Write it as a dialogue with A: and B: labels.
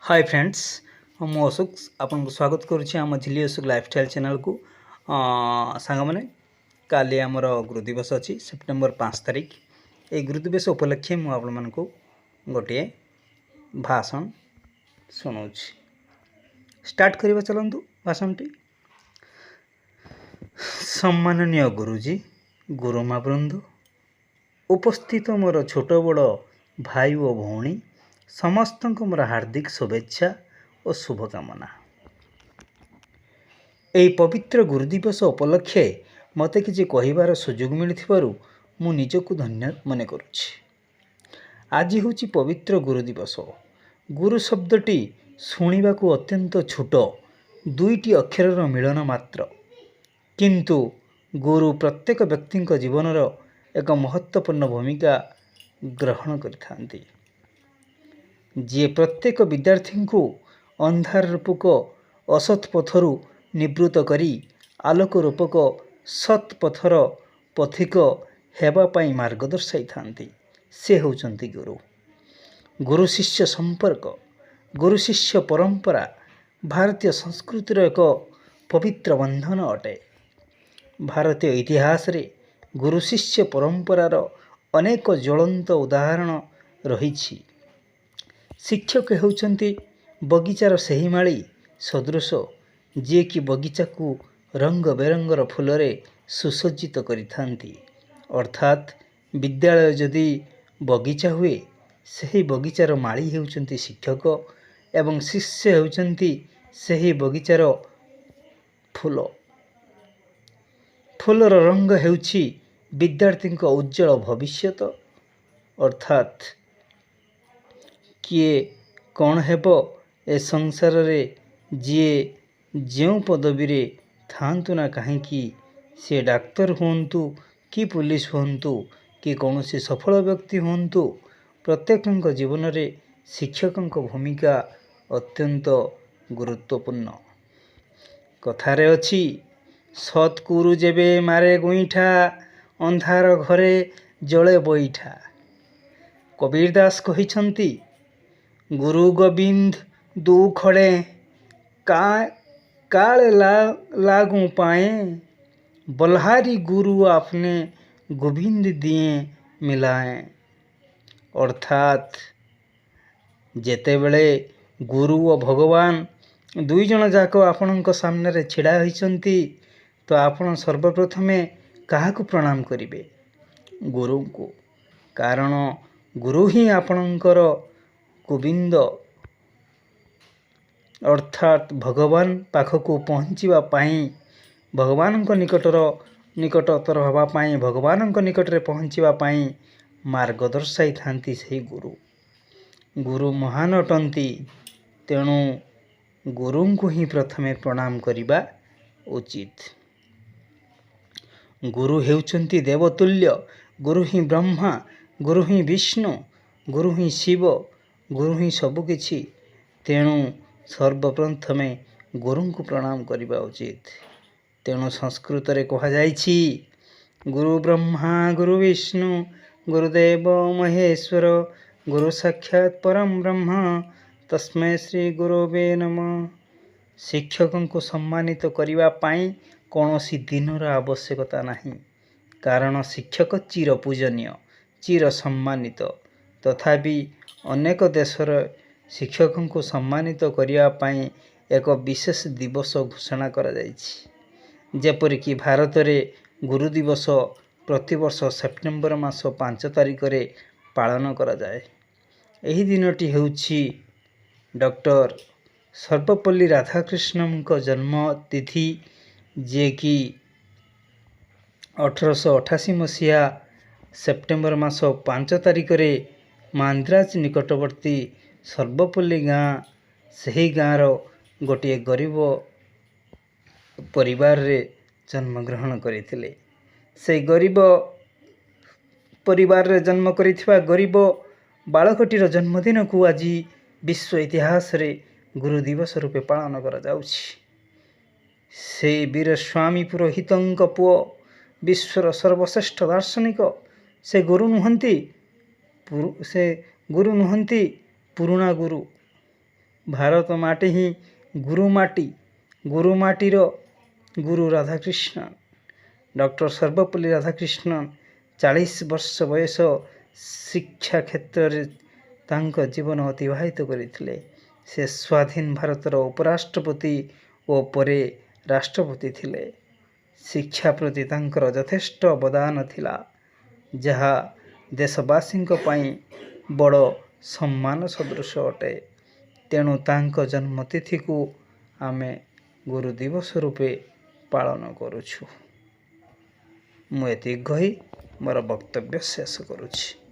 A: ହାଏ friends, ମୁଁ ଅଶୋକ ଆପଣଙ୍କୁ ସ୍ୱାଗତ କରୁଛି ଆମ ଝିଲି ଅଶୋକ ଲାଇଫଷ୍ଟାଇଲ୍ ଚ୍ୟାନେଲକୁ। ସାଙ୍ଗମାନେ, କାଲି ଆମର ଗୁରୁ ଦିବସ ଅଛି, ସେପ୍ଟେମ୍ବର 5 ତାରିଖ। ଏହି ଗୁରୁ ଦିବସ ଉପଲକ୍ଷେ ମୁଁ ଆପଣମାନଙ୍କୁ ଗୋଟିଏ ଭାଷଣ ଶୁଣାଉଛି। ଷ୍ଟାର୍ଟ କରିବା, ଚାଲନ୍ତୁ ଭାଷଣଟି। ସମ୍ମାନନୀୟ ଗୁରୁଜୀ, ଗୁରୁମା ବୃନ୍ଦ, ଉପସ୍ଥିତ ମୋର ଛୋଟ ବଡ଼ ଭାଇ ଓ ଭଉଣୀ, ସମସ୍ତଙ୍କୁ ମୋର ହାର୍ଦ୍ଦିକ ଶୁଭେଚ୍ଛା ଓ ଶୁଭକାମନା। ଏହି ପବିତ୍ର ଗୁରୁ ଦିବସ ଉପଲକ୍ଷେ ମୋତେ କିଛି କହିବାର ସୁଯୋଗ ମିଳିଥିବାରୁ ମୁଁ ନିଜକୁ ଧନ୍ୟ ମନେ କରୁଛି। ଆଜି ହେଉଛି ପବିତ୍ର ଗୁରୁ ଦିବସ। ଗୁରୁ ଶବ୍ଦଟି ଶୁଣିବାକୁ ଅତ୍ୟନ୍ତ ଛୋଟ, ଦୁଇଟି ଅକ୍ଷରର ମିଳନ ମାତ୍ର। କିନ୍ତୁ ଗୁରୁ ପ୍ରତ୍ୟେକ ବ୍ୟକ୍ତିଙ୍କ ଜୀବନର ଏକ ମହତ୍ତ୍ୱପୂର୍ଣ୍ଣ ଭୂମିକା ଗ୍ରହଣ କରିଥାନ୍ତି, ଯିଏ ପ୍ରତ୍ୟେକ ବିଦ୍ୟାର୍ଥୀଙ୍କୁ ଅନ୍ଧାର ରୂପକ ଅସତ୍ ପଥରୁ ନିବୃତ୍ତ କରି ଆଲୋକ ରୂପକ ସତ୍ ପଥର ପଥିକ ହେବା ପାଇଁ ମାର୍ଗ ଦର୍ଶାଇଥାନ୍ତି, ସେ ହେଉଛନ୍ତି ଗୁରୁ। ଗୁରୁ ଶିଷ୍ୟ ସମ୍ପର୍କ, ଗୁରୁ ଶିଷ୍ୟ ପରମ୍ପରା ଭାରତୀୟ ସଂସ୍କୃତିର ଏକ ପବିତ୍ର ବନ୍ଧନ ଅଟେ। ଭାରତୀୟ ଇତିହାସରେ ଗୁରୁ ଶିଷ୍ୟ ପରମ୍ପରାର ଅନେକ ଜ୍ୱଳନ୍ତ ଉଦାହରଣ ରହିଛି। ଶିକ୍ଷକ ହେଉଛନ୍ତି ବଗିଚାର ସେହି ମାଳି ସଦୃଶ, ଯିଏକି ବଗିଚାକୁ ରଙ୍ଗ ବେରଙ୍ଗର ଫୁଲରେ ସୁସଜ୍ଜିତ କରିଥାନ୍ତି। ଅର୍ଥାତ୍ ବିଦ୍ୟାଳୟ ଯଦି ବଗିଚା ହୁଏ, ସେହି ବଗିଚାର ମାଳି ହେଉଛନ୍ତି ଶିକ୍ଷକ ଏବଂ ଶିଷ୍ୟ ହେଉଛନ୍ତି ସେହି ବଗିଚାର ଫୁଲ। ଫୁଲର ରଙ୍ଗ ହେଉଛି ବିଦ୍ୟାର୍ଥୀଙ୍କ ଉଜ୍ଜଳ ଭବିଷ୍ୟତ। ଅର୍ଥାତ୍ କିଏ କ'ଣ ହେବ ଏ ସଂସାରରେ, ଯିଏ ଯେଉଁ ପଦବୀରେ ଥାଆନ୍ତୁ ନା କାହିଁକି, ସିଏ ଡାକ୍ତର ହୁଅନ୍ତୁ କି ପୋଲିସ ହୁଅନ୍ତୁ କି କୌଣସି ସଫଳ ବ୍ୟକ୍ତି ହୁଅନ୍ତୁ, ପ୍ରତ୍ୟେକଙ୍କ ଜୀବନରେ ଶିକ୍ଷକଙ୍କ ଭୂମିକା ଅତ୍ୟନ୍ତ ଗୁରୁତ୍ୱପୂର୍ଣ୍ଣ। କଥାରେ ଅଛି, ସତଗୁରୁ ଯେବେ ମାରେ ଗୋଇଠା, ଅନ୍ଧାର ଘରେ ଜଳେ ବଇଠା। କବୀର ଦାସ କହିଛନ୍ତି, ଗୁରୁ ଗୋବିନ୍ଦ ଦୁ ଖଡ଼େ କାଳେ ଲାଗୁ ପାଏଁ, ବଲହାରୀ ଗୁରୁ ଆପନେ ଗୋବିନ୍ଦ ଦିଏ ମିଲାଏଁ। ଅର୍ଥାତ୍ ଯେତେବେଳେ ଗୁରୁ ଓ ଭଗବାନ ଦୁଇ ଜଣ ଯାକ ଆପଣଙ୍କ ସାମ୍ନାରେ ଛିଡ଼ା ହୋଇଛନ୍ତି, ତ ଆପଣ ସର୍ବପ୍ରଥମେ କାହାକୁ ପ୍ରଣାମ କରିବେ? ଗୁରୁଙ୍କୁ। କାରଣ ଗୁରୁ ହିଁ ଆପଣଙ୍କର ଗୋବିନ୍ଦ, ଅର୍ଥାତ୍ ଭଗବାନ ପାଖକୁ ପହଞ୍ଚିବା ପାଇଁ, ଭଗବାନଙ୍କ ନିକଟତର ହେବା ପାଇଁ, ଭଗବାନଙ୍କ ନିକଟରେ ପହଞ୍ଚିବା ପାଇଁ ମାର୍ଗ ଦର୍ଶାଇଥାନ୍ତି ସେହି ଗୁରୁ। ଗୁରୁ ମହାନ ଅଟନ୍ତି, ତେଣୁ ଗୁରୁଙ୍କୁ ହିଁ ପ୍ରଥମେ ପ୍ରଣାମ କରିବା ଉଚିତ। ଗୁରୁ ହେଉଛନ୍ତି ଦେବତୁଲ୍ୟ। ଗୁରୁ ହିଁ ବ୍ରହ୍ମା, ଗୁରୁ ହିଁ ବିଷ୍ଣୁ, ଗୁରୁ ହିଁ ଶିବ, ଗୁରୁ ହିଁ ସବୁକିଛି। ତେଣୁ ସର୍ବପ୍ରଥମେ ଗୁରୁଙ୍କୁ ପ୍ରଣାମ କରିବା ଉଚିତ। ତେଣୁ ସଂସ୍କୃତରେ କୁହାଯାଇଛି, ଗୁରୁ ବ୍ରହ୍ମା ଗୁରୁ ବିଷ୍ଣୁ ଗୁରୁଦେବ ମହେଶ୍ୱର, ଗୁରୁ ସାକ୍ଷାତ ପରମ ବ୍ରହ୍ମ ତସ୍ମୈ ଶ୍ରୀ ଗୁରବେ ନମଃ। ଶିକ୍ଷକଙ୍କୁ ସମ୍ମାନିତ କରିବା ପାଇଁ କୌଣସି ଦିନର ଆବଶ୍ୟକତା ନାହିଁ, କାରଣ ଶିକ୍ଷକ ଚିର ପୂଜନୀୟ, ଚିର ସମ୍ମାନିତ। ତଥାପି ଅନେକ ଦେଶର ଶିକ୍ଷକଙ୍କୁ ସମ୍ମାନିତ କରିବା ପାଇଁ ଏକ ବିଶେଷ ଦିବସ ଘୋଷଣା କରାଯାଇଛି। ଯେପରିକି ଭାରତରେ ଗୁରୁ ଦିବସ ପ୍ରତିବର୍ଷ ସେପ୍ଟେମ୍ବର ମାସ 5 ତାରିଖରେ ପାଳନ କରାଯାଏ। ଏହି ଦିନଟି ହେଉଛି ଡକ୍ଟର ସର୍ବପଲ୍ଲୀ ରାଧାକୃଷ୍ଣଙ୍କ ଜନ୍ମତିଥି, ଯିଏକି 1888 ମସିହା ସେପ୍ଟେମ୍ବର ମାସ 5 ତାରିଖରେ ମାନ୍ଦ୍ରାଜ ନିକଟବର୍ତ୍ତୀ ସର୍ବପଲ୍ଲୀ ଗାଁ, ସେହି ଗାଁର ଗୋଟିଏ ଗରିବ ପରିବାରରେ ଜନ୍ମଗ୍ରହଣ କରିଥିଲେ। ସେଇ ଗରିବ ପରିବାରରେ ଜନ୍ମ କରିଥିବା ଗରିବ ବାଳକଟିର ଜନ୍ମଦିନକୁ ଆଜି ବିଶ୍ୱ ଇତିହାସରେ ଗୁରୁ ଦିବସ ରୂପେ ପାଳନ କରାଯାଉଛି। ସେଇ ବୀରସ୍ୱାମୀ ପୁରୋହିତଙ୍କ ପୁଅ, ବିଶ୍ୱର ସର୍ବଶ୍ରେଷ୍ଠ ଦାର୍ଶନିକ, ସେ ଗୁରୁ ନୁହନ୍ତି, ପୁରୁଣା ଗୁରୁ। ଭାରତ ମାଟି ହିଁ ଗୁରୁ ମାଟି। ଗୁରୁ ମାଟିର ଗୁରୁ ରାଧାକୃଷ୍ଣନ, ଡକ୍ଟର ସର୍ବପଲ୍ଲୀ ରାଧାକୃଷ୍ଣନ 40 ବର୍ଷ ବୟସ ଶିକ୍ଷା କ୍ଷେତ୍ରରେ ତାଙ୍କ ଜୀବନ ଅତିବାହିତ କରିଥିଲେ। ସେ ସ୍ୱାଧୀନ ଭାରତର ଉପରାଷ୍ଟ୍ରପତି ଓ ପରେ ରାଷ୍ଟ୍ରପତି ଥିଲେ। ଶିକ୍ଷା ପ୍ରତି ତାଙ୍କର ଯଥେଷ୍ଟ ଅବଦାନ ଥିଲା, ଯାହା ଦେଶବାସୀଙ୍କ ପାଇଁ ବଡ଼ ସମ୍ମାନ ସଦୃଶ ଅଟେ। ତେଣୁ ତାଙ୍କ ଜନ୍ମତିଥିକୁ ଆମେ ଗୁରୁ ଦିବସ ରୂପେ ପାଳନ କରୁଛୁ। ମୁଁ ଏତିକି କହି ମୋର ବକ୍ତବ୍ୟ ଶେଷ କରୁଛି।